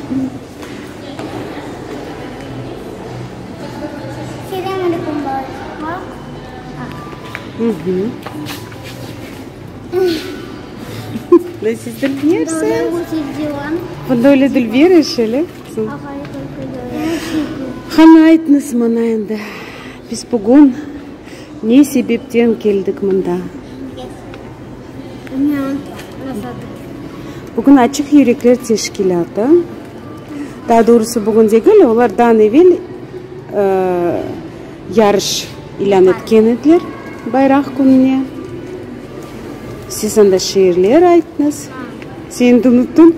Selâm aleyküm, balaçıqlar. Siz dülbersiz. Bunda öyle dülber iş, öyle? Qani aytıñız maña endi, biz bugün ne sebepten keldik mında? Bugün Açıq yürekler teşkilâtı, daa doğrusı bugün degil, olar daa evel yarış ilân etken ediler Bayraq kününe. Siz anda şiirler ayttıñız. Sen endi unuttıñ.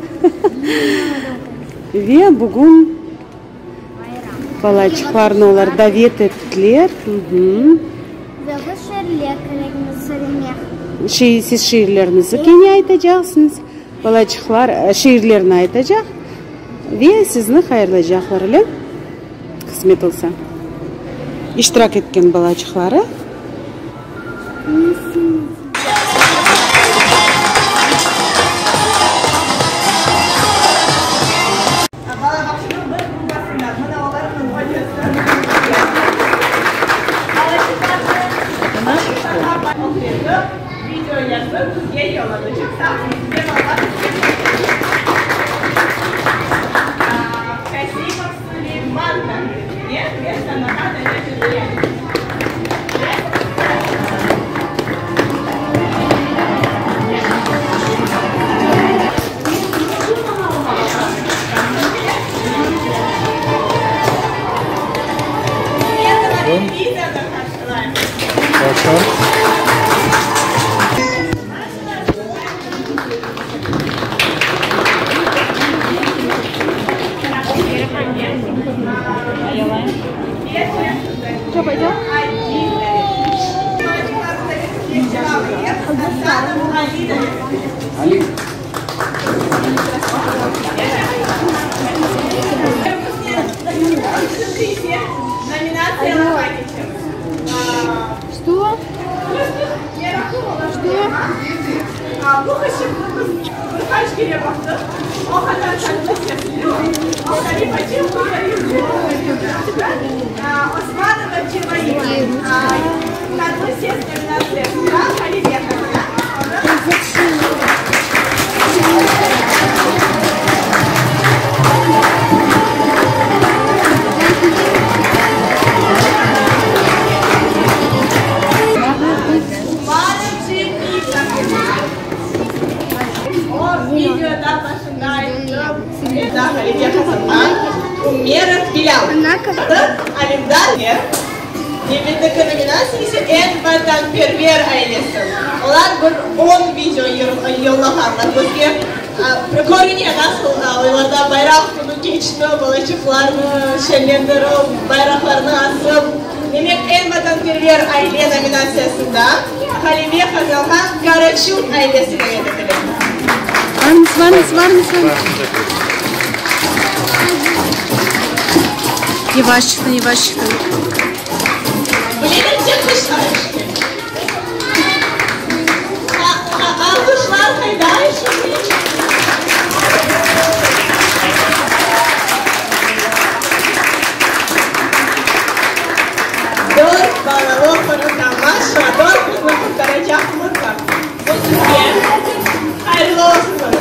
Ve bugün balaçıqlarnı olar davet ettiler. Ve biz şiirler kerekmiz söylemek. Siz şiirlerinizi kene aytacaqsıñız. Balaçıqlar şiirlerini aytacaq ve sizni hayırlaycaqlar, öyle? Qısmet olsa. İştirak etken balaçıqları. Bala bağçanıñ bir gruppasında, mına olarnıñ ocası, balaçıqlarnı ögretip, video yazıp, bizge yolladı. Çoq sağ oluñ sizge, balalar. Kasimov Suleyman taqdirine ve sanağa davet etilem. Nevbetteki nominatsiya ise Eñ vatanperver ailesi. Olar bir on video yollağanlar bizge. Körüne, nasıl olarda bayraq künü keçti, balaçıqlarnı şenlendirip, bayraqlarnı asıp. Demek, Eñ vatanperver aile nominatsiyasında ğalebe qazanğan Karaçun ailesi davet etile. Varmız, varmız, varmız, varmız. Yavaş çıqtın, yavaş çıqtın. Bilelim, çıqışlar. Alqışlar qayda şimdi? Dört balalı qoranta, maşa, dört qıznı qurtaracaq mıtlaq. Bu sizge hayırlı olsun!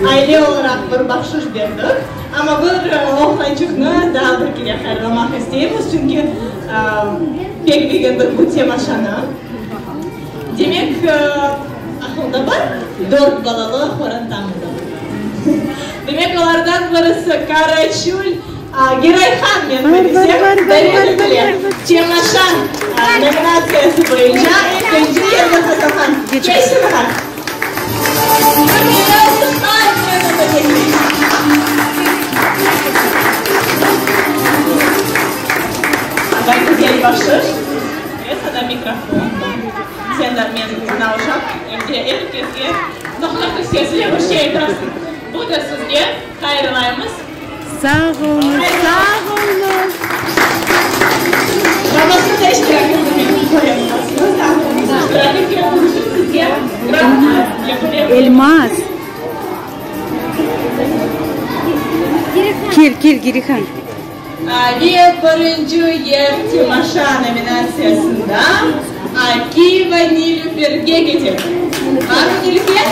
Aile olaraq bir bahşış berdik, amma bir oğlançıqnı daa bir kere hayırlamaq isteymiz, çünki pek begendik bu temaşanı. Demek, aqılda bar, dört balalı qorantamız. Demek, olardan birisi Karaçül. Gerayhan men bilsem, davet etile. Temaşa nominatsiyası boyunca ekinci yerni qazanğan. Keçsin ağa. Anda güzel bahşış. Ve sana mikrofon. Sen de men mına uşaq, em de er kesge noqta sesle bir şey aytasıñ. Bu da sizge hayırlaymız. Sağ oluñız, sağ oluñız. Babası da iştirak etti menim toyumda. İştirak etkeniñiz içün sizge gramota yapıp. Elmaz. Kel, kel, Girihan. Ve birinci yer temaşa nominatsiyasında Akiyeva Nilüferge kete. Barmı Nilüfer?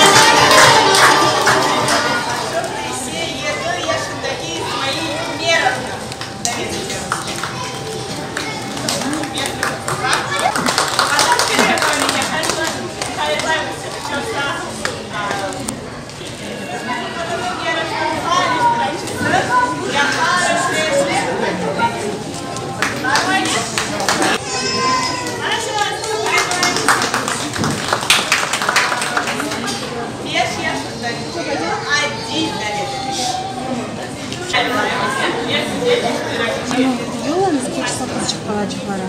Şimdi ise yedi yaşındaki İsmail Ümerovnı davet etemiz. Yollanız keç sapızçıq balaçıqlara.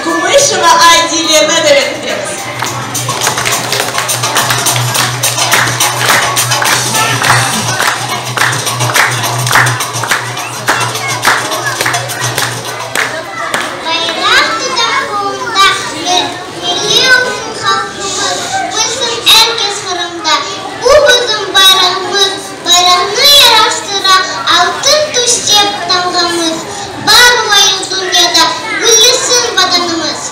Kümüşeva Adileni davet etemiz. Bayraq tutar qolunda, Milliy olsun halqımız, Bilsin er kes Qırımda, Bu bizim bayrağımız. Bayraqnı yaraştıra Altın tüste tamğamız, Bar olayıq dünyada, Güllesin Vatanımız!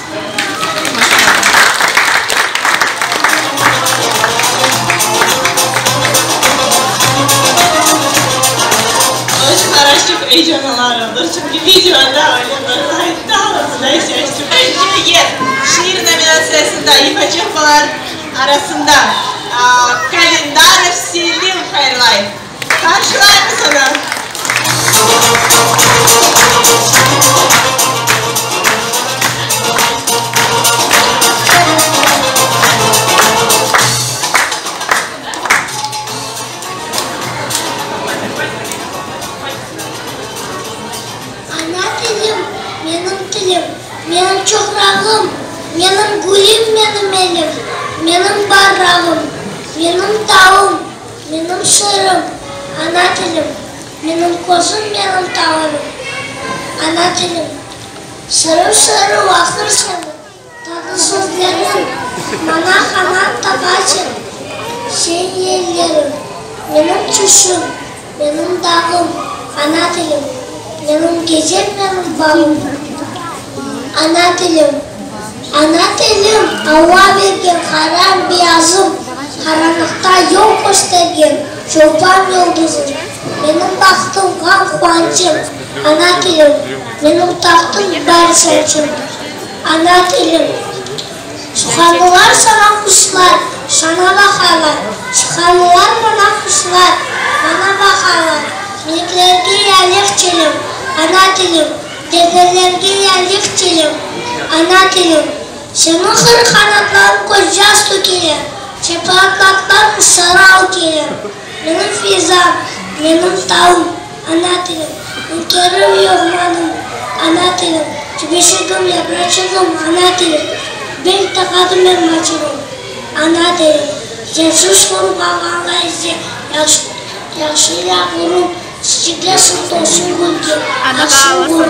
Balaçıqlar çoq eyecanlanarlar, çünki videoda öyle bir Birinci yer şiir nominatsiyasında yufaçıq balalar arasında Kalendarov Selim hayırlay. Qarşılaymız onı. Ana tilim, menim tilim, menim çoqrağım, menim gülüm, menim elim, menim barrağım, menim tavım, menim sırım, ana tilim, menim közüm, menim tavanım, ana tilim, sırıp-sırıp aqır seniñ tatlı sözleriñ, maña qanat taqaçın sen yelleriñ, menim tüşüm. Menim dağım, ana tilim. Menim gecem, menim bağım, ana tilim. Ana tilim, Alla bergen qaram, beyazım, Qaranlıqta yol köstergen çolpan yıldızım. Menim bahtım, ğam-quvançım, ana tilim, Menim tahtım, bar sançım, ana tilim. Suhanlılar saña quşlar, saña baqalar, Suhanlılar maña quşlar, maña baqalar. Meleklerge yalıq tilim, ana tilim, Dedelerge yalıq tilim, ana tilim. Seniñ qır qanatlarıñ közyaş tökeler, Çeparatlatlar quşları al keler. Menim fizam, menim tavım, ana tilim, Ünkerim yoğmanım, ana tilim, Tübeşigim, yapraçığım, ana tilim, Bel taqadım elmaçığım, ana tilim. Sensiz qurup qalğanğa ise Yahşı yağurum, çiçekler sırtolsun gülge, Aqsın gurur.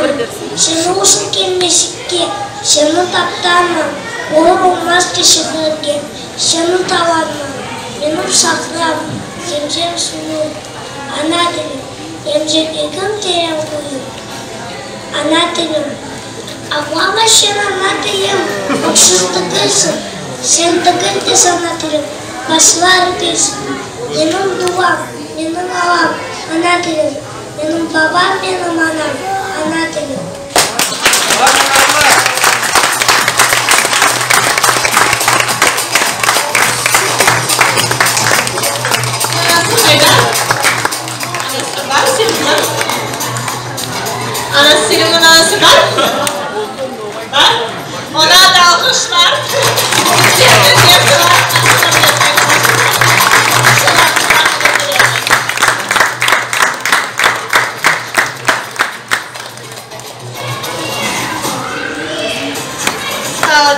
Seni olsun kelmeşikke, Seni taptarman, olur-olmaz keşiklerge, Seni talarman, menim sahram, zemzem suyum. Ana tilim, emzirdigim teren quyum. Ana tilim, ağlama sen, ana tilim, öksüz degilsiñ, sen degil de sana tilim, başlar ögeysiñ. Menim duam, menim alam, ana tilim, menim babam, menim anam, ana tilim. Anası qayda? Anası bar Selimniñ? Anası Selimniñ anası bar? Bar? Ona da alqışlar.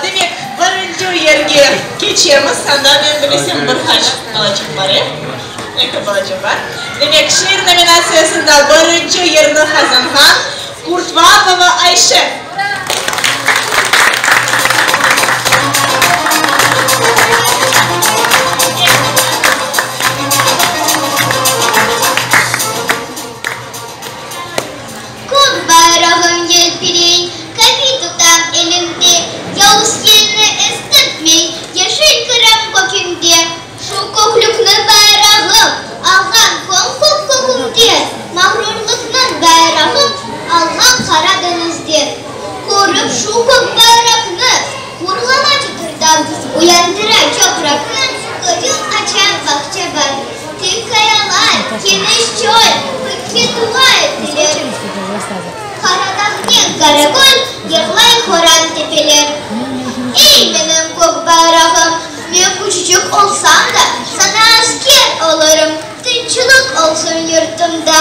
Demek, birinci yerge keçemiz. Anda, men bilesem, bir qaç balaçıq bar, e? Eki balaçıq bar. Demek, şiir nominatsiyasında birinci yerni qazanğan Kurtvapova Ayşe. Kök bayrağım yelpirey, qaviy tutam elimde, Yavuz yelni estirtmey, yeşil Qırım kökünde. Şu köklükni bayrağım alğan soñ kök kökümde, Mağrurlıqnıñ bayrağım alğan Qara deñizde. Körip şu kök bayraqnı, gurlana çıtırdan, Uyandıra çoqraqnı, gül açan bağça bar. Tik qayalar, keniş çöl, kökke dua etiler. Qaradağnen Qaragöl yırlay horan tepeler. Ey, menim kök bayrağım, men küçücik olsam da, saña asker olurım, tınçlıq olsun yurtumda.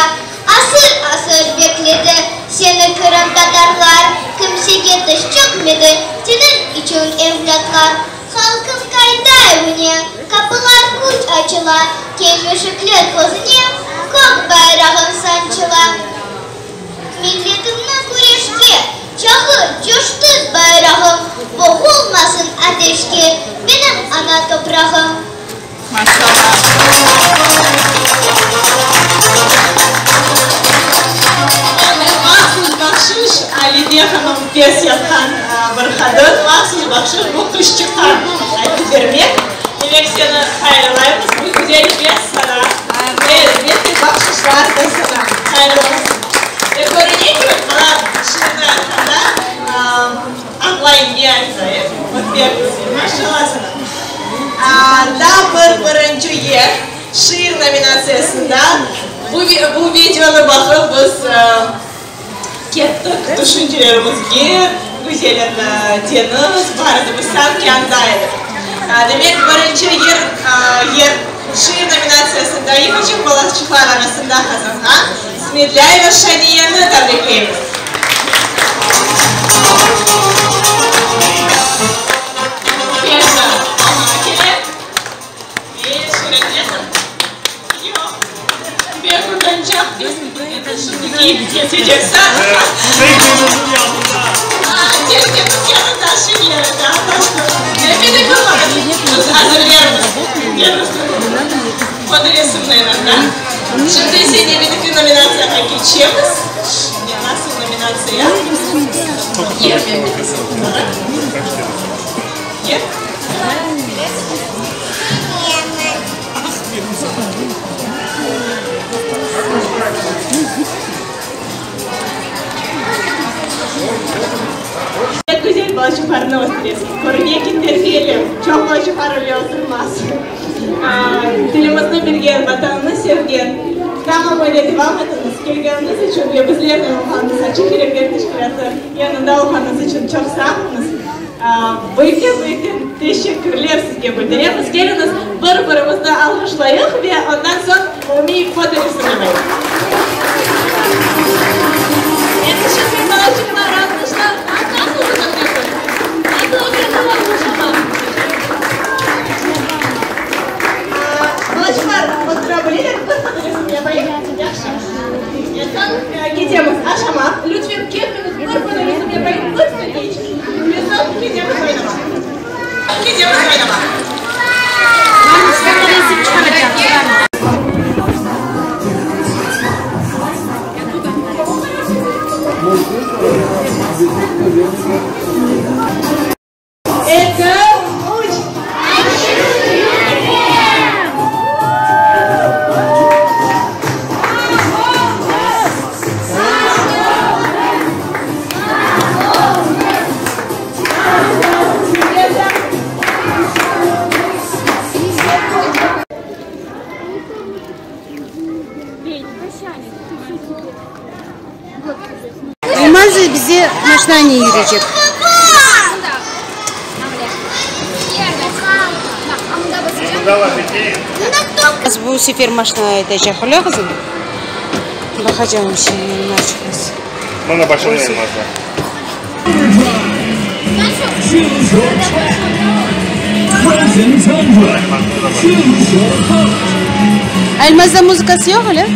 Asır-asır bekledi seni qırımtatarlar, kimsege tiş çökmedi seniñ içün evlâtlar. Halqım qayta evine, qapılar küç açıla, Kelmeşekler közüne kök bayrağın sançıla. Milletimni küreşke çağır, coştur bayrağım, Boğulmasın ateşke benim ana toprağım. Mahsus bahşış, Alide hanım tez yapqan bir qadın, mahsus bahşış bu qızçıqqa aytıp bermek. Demek, seni hayırlaymız, bu güzel bes sana ve elbette bahşışlar da sana. Hayırlı olsun. Ve körüne ki, bala şiirni aytqanda añlay ne ayta, e? Pek güzel, maşallah sana. Daa bir birinci yer şiir nominatsiyasında. Bu bu videonı baqıp biz kettik tüşüncelerimizge, güzel deñiz bar edi, biz sanki anda edik. Demek, birinci yer yer şiir nominatsiyasında yıqıcıq balaçıqlar arasında qazanğan Smedlâyeva Şaniyeni tebrikleymiz. Telükemiz yanında şimdi, añlaştıq. Meni körmediñiz, biz azırlarmız, fotoresimnen anda. Şimdi ise nevbeteki nominatsiyağa keçemiz. Nasıl nominatsiya? Yer memleketi olaraq. Yer. Pek güzel balaçıqlarnı östüresiñ. Körüne ki, terbiyeli, çoq balaçıqlar öyle oturmaz. Tilimizni bilgen, Vatanını sevgen. Tamam öyle devam etiñiz. Kelgeniñiz içün ve bizlernen olğanıñız, Açıq yürekler teşkilâtı yanında olğanıñız içün çoq sağ oluñız. Büyükten-büyükten teşekkürler sizge bildiremiz. Keliñiz, bir-birimizni alğışlayıq ve ondan soñ umumiy fotoresim yapayıq. Endi şimdi balaçıqlar, alğışlar. Nasıl olacaq resim? Nasıl olacaq bu alğışlama? Balaçıqlar otura bileler, bir fotoresim yapayıq. Yahşı. Soñ ketemiz aşamaq. Lütfen, kelmeniz, bir fotoresim yapayıq, bir saniye içün. Ve soñ ketemiz oynamaq. Ketemiz oynamaq. Eki, üç. Elmaz bize maşinanen yürecek. Bu sefer maşina aydaycaq, öyle qızım? Baqacağım şimdi Elmazçıqımız. Mana başını Elmazda. Elmazda muzıkası yoq, öyle?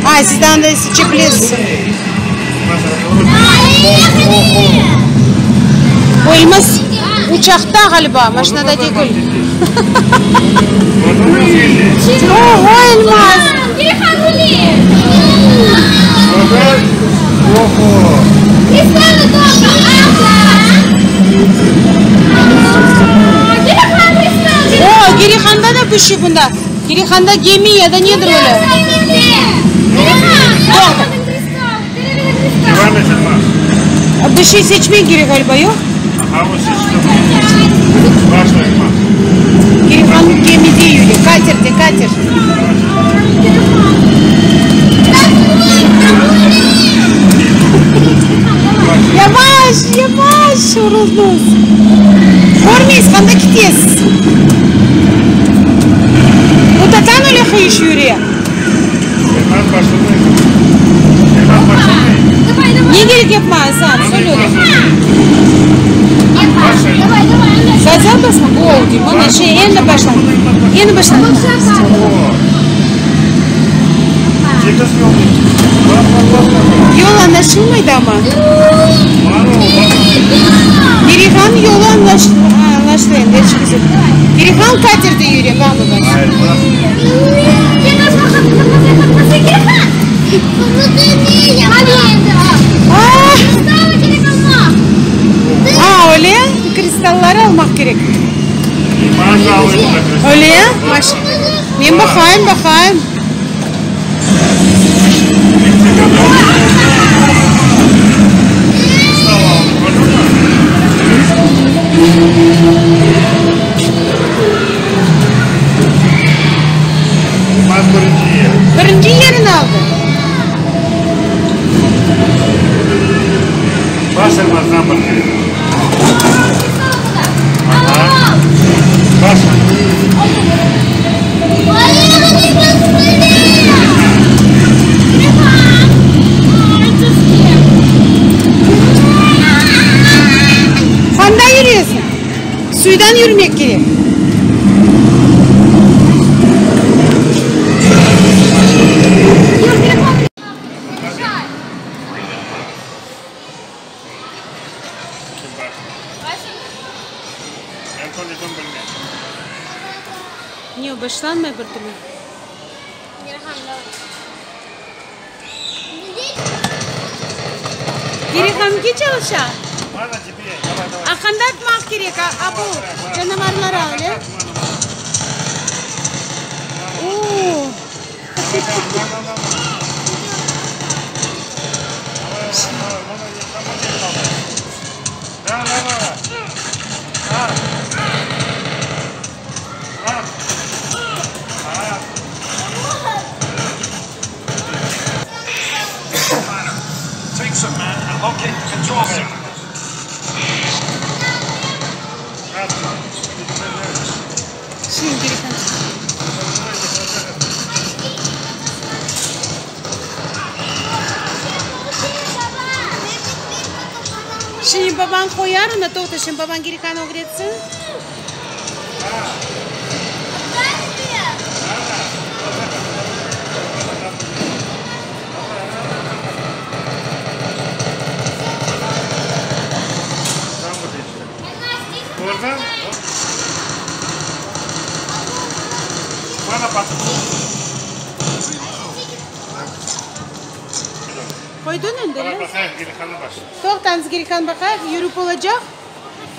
A, siz de anda seçe bilesiz. O Elmaz uçaqta ğaliba, maşinada degil. Oho, Elmaz! O, Girihanda da bir şey bunda. Girihanda gemi ya da nedir öyle? Bir şey seçmek kerek ğaliba, yoq? Girihan gemide yüre, katerde, kater. Yavaş, yavaş, uruldıñız. Körmeysiz, qanda ketesiz? Bu tatan öyle qıyış yüre. Ne kerek yapma, Asan, söyle öyle. Gaza basma, oldu, mana şey endi başlandı. Endi başlandı. Yol añlaşılmaydı amma. Girihan yolu añlaştı endi, er şey güzel. Girihan katerde yüre, baq babası. A, öyle? Kristalları almaq kerek. Öyle? Men baqayım, baqayım. Birinci yerini aldı. Qanda yüresiñ? Suydan yürmek kerek. Başlanmay bir türlü. Girihanki çalışa? A qanda atmaq kerek a bu canavarlara, öyle? Oo! Şimdi Girihan. Şimdi babañ qoyar onı, toqta, şimdi babañ Girihan ögretsin. Qoydıñ endi, öyle? Toqtañız, Girihan baqayıq, yürüp olacaq.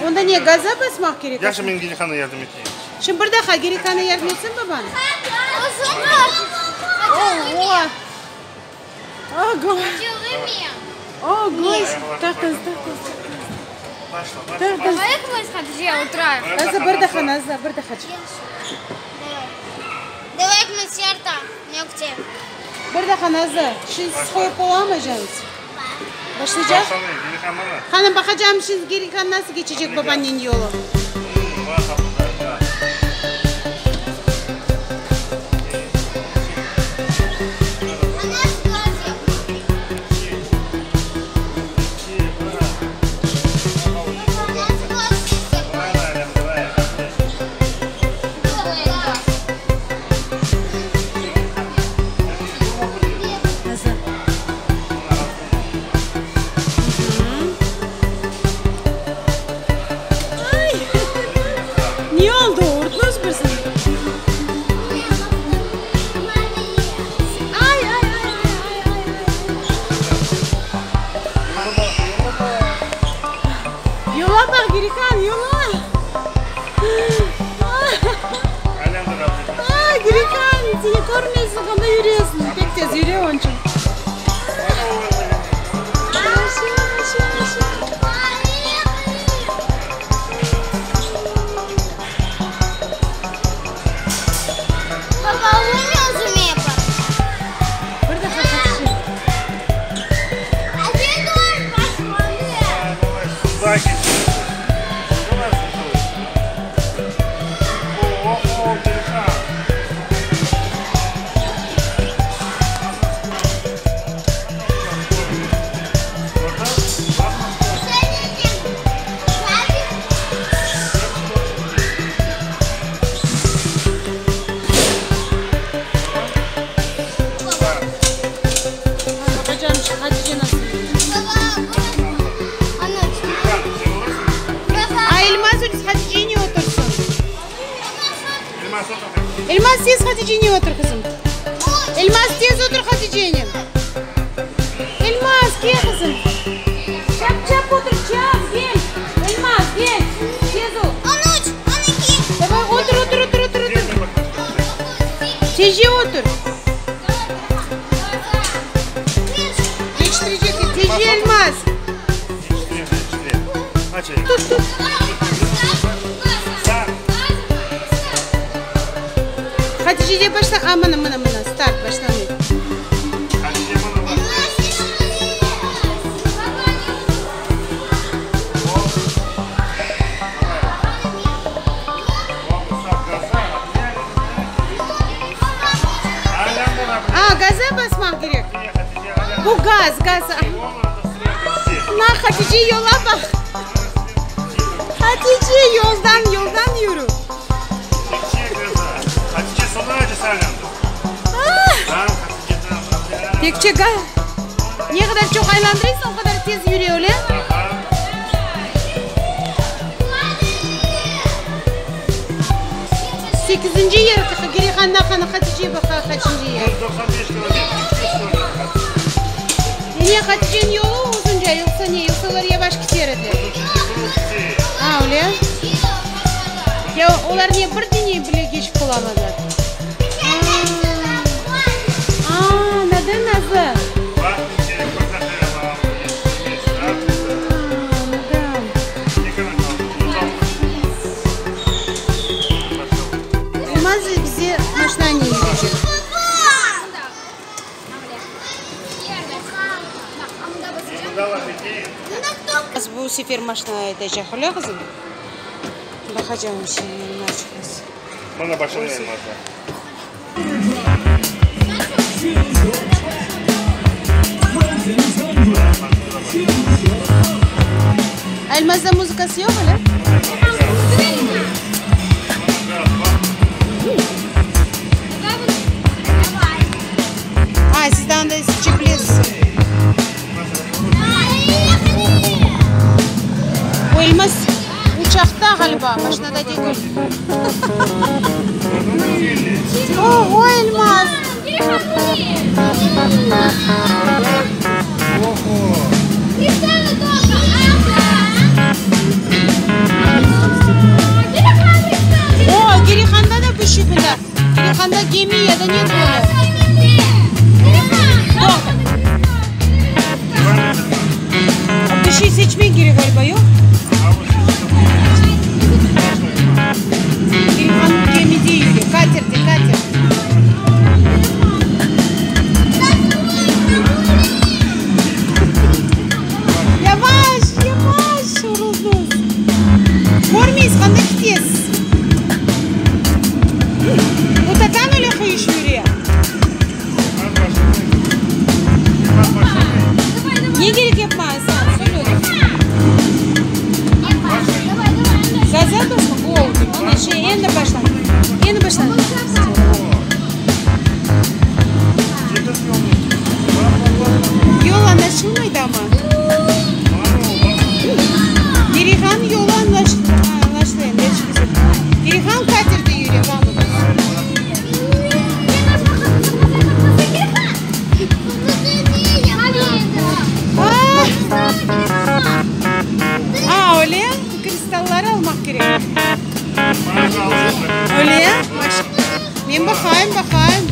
Onda ne, gaza basmaq kerek? Yahşı, men Girihan'a yardım eteyim. Şimdi bir daha Girihan'a yardım etsin babañ. Oğa! Ogo! Ogo! Toqtañız, toqtañız. Toqtañız. Nazlı, bir daha, Nazlı, bir daha. Bir daha, Nazlı. Şimdi siz qoyıp olamayacañız. Başlaycaq? Hanım, baqacağım, şimdi Girihan nasıl keçecek babannen yolu. Nasıl? Ay! Ne oldı? Urdıñız birisini? Ay, ay, ay, ay, ay, ay. Yola baq, Girihan, yola! Ay, Girihan, seni körmeysiñ, qanda yüresiñ? Pek tez yüre onıñ içün. Yavaş, yavaş, yavaş, yavaş. Baba, özüm yapar. Bir daha Hatice. Baqacağım, Hatice nasıl yürüyor. A Elmaz Haticeni otursın. Elmaz tez Haticeni otur, qızım. Elmaz tez otur Haticeni. Elmaz, kel qızım. Çap çap otur, çap, kel. Elmaz, kel. Tez ol. Давай, otur, otur, otur, otur, otur. Tezce otur. Keçtirecek. Tezce Elmaz. Tut, tut. Hatice başla. A, mına, mına, mına. Start, başlanıyor. A, gaza basmaq kerek. Bu gaz, gaz. Na, Hatice, yola baq. Hatice, yoldan, yoldan yürü. Hatice sonuna saylandı. Tekçe gaz. Ne qadar çoq aylandırırsıñ, o qadar tez yüre, öyle? Sekizinci yer, Gireyhan'da qani, Hatice baqa, qaçıncı yer? 195 kilometr, 200 kilometr. Ne, Hatice'niñ yolu uzunca, yoqsa ne, yoqsa olar yavaş kiter ediler? A, öyle? Ya olar ne, bir dene bile keçip olamadılar? A, anladım, Nazlı. Anladım. Elmaz bize maşnanı yürecek. Bu sefer maşna aydaycaq, öyle qızım? Baqacağım şimdi Elmazçıqımız. Mına başında Elmazda. Elmazda muzıkası yoq öyle? A, siz de anda seçebilesiz. O Elmaz uçaqta ğaliba, maşnada degil. O, o Elmaz. O, Gireyhanda da bir şey bunda. Gireyhanda gemi ya da ne böyle? Toqta. Bir şey seçmek kerek ğaliba, yoq? Gireyhan gemide yüre, katerde, kater. Yavaş, yavaş, uruldıñız. Körmeysiz, qanda ketesiz? Bu tatan öyle qıyış yüre. Ne kerek yapma, Asan, söyle. Gaza basma, oldu. Mına şey, endi başlan. Endi başlan. Yol añlaşılmay da mı? Gireyhan yolu añlaştı. Añlaştı endi. Gireyhan katerde yüre, vamos. A, a, öyle? Kristallar almaq kerek. Öyle? Men baqayım, baqayım.